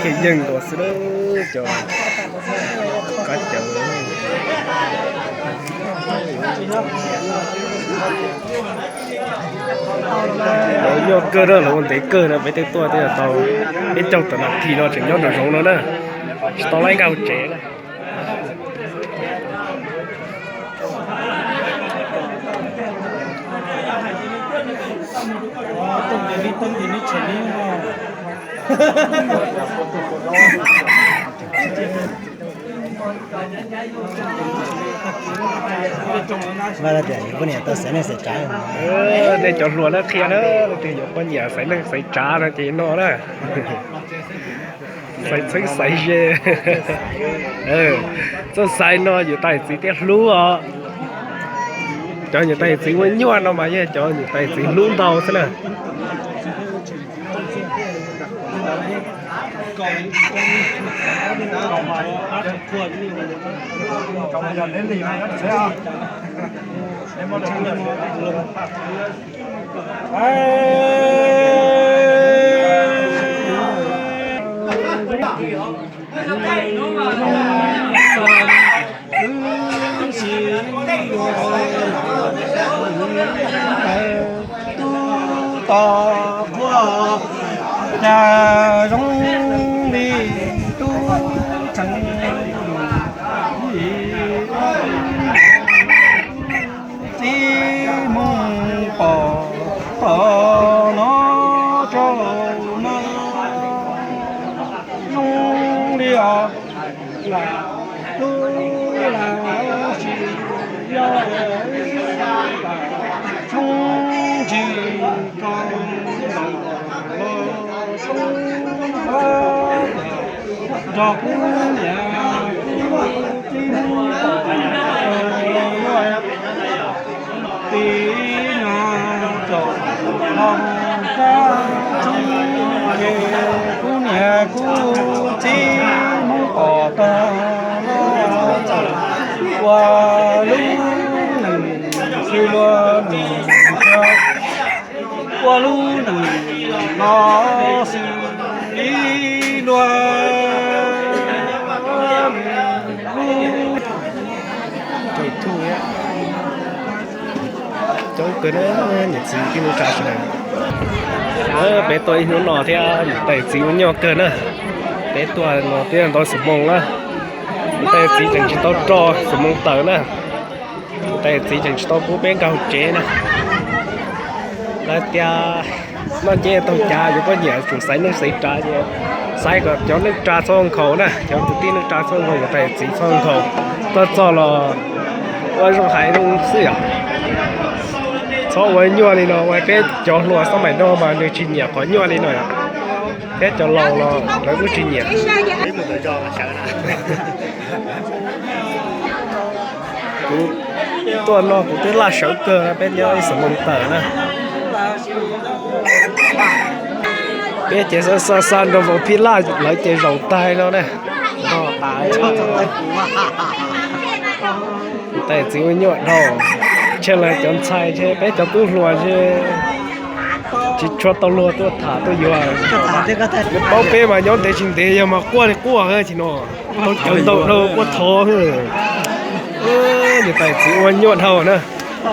Khiav yeej nkaus xwb na, cov kab cawv. Lawv nyuaj kawg na, lawv ua ntev kawg na, peb tej tuaj twb tau peb caug tawm nas this no tseem nyob nraum zoov no na, tsis tau laib nkag hauv tsev na. Vaj tias yus poj niam tau xaiv neej xaiv tsav. Nej cov hluas na qhia na, leej twg yuav poj niam xaiv neej xaiv tsav no ces no na. Xaiv txheeb xaiv ze. Txoj xaiv no yus tais txiv thiaj hlub os. Cov yus tais txiv ua nyuaj no mas yog cov yus tais txiv hlub ntau xwb na. Tub tod quaj cas zoo li tub tseem txiv mus pom tom no rau no zoo li os. Lub laj sis yog tshoob ntsis ko los tshoob nrog kuv niam kuv txiv mus tom no. Tim no txawm los sab tsis ces kuv niam kuv txiv Hmoob pom tag los ua lub neej xws luag nws xyov, ua lub neej los xws li luag lub. Coob kawg na, niam txiv tib neej tsa sawv daws. Peb tuaj ib hnub no thiab niam tais txiv ua nyuaj kawg na. Peb tuaj no twb ntau xuab moos na. Niam tais txiv tseem tsis tau rau xuab moos tawm na. Niam tais txiv tseem tsis tau pub peb nkag hauv tsev na. Lawv tias noj nceb taug cav yuav poj niam tsum xaiv neej xaiv tsav ces xaiv kom cov neej tsa txhob nkhaus na, cov kwv tij neej tsa txhob nkhaus, niam tais txiv txhob nkhaus. Tuaj txog los ua zoo hais zoo xwb yom. Txhob ua nyuaj li no, ua peb cov hluas xab maim no mas nws tsis nyiam qhov nyuaj li no yom. Thiab cov laus los lawv kuj tsis nyiam. Kuv tuaj no kuv twb laj sawv kawg, peb nyob ib xuab moos tawm na. Peb ces xa xa xa nrog vauv phij laj lawv ces zaum tag no na. Tais txiv ua nyuaj dhau, ntshe lawv cov ntxhais ntshe peb cov tub hluas ntshe tsis tshua tau luag tuaj tham tuaj yuav. Paub peb mas nyob ntev tsis ntev yog mas quaj li quaj tsis no. Tau cawv ntau dhau quaj thov. Niam tais txiv ua nyuaj dhau na.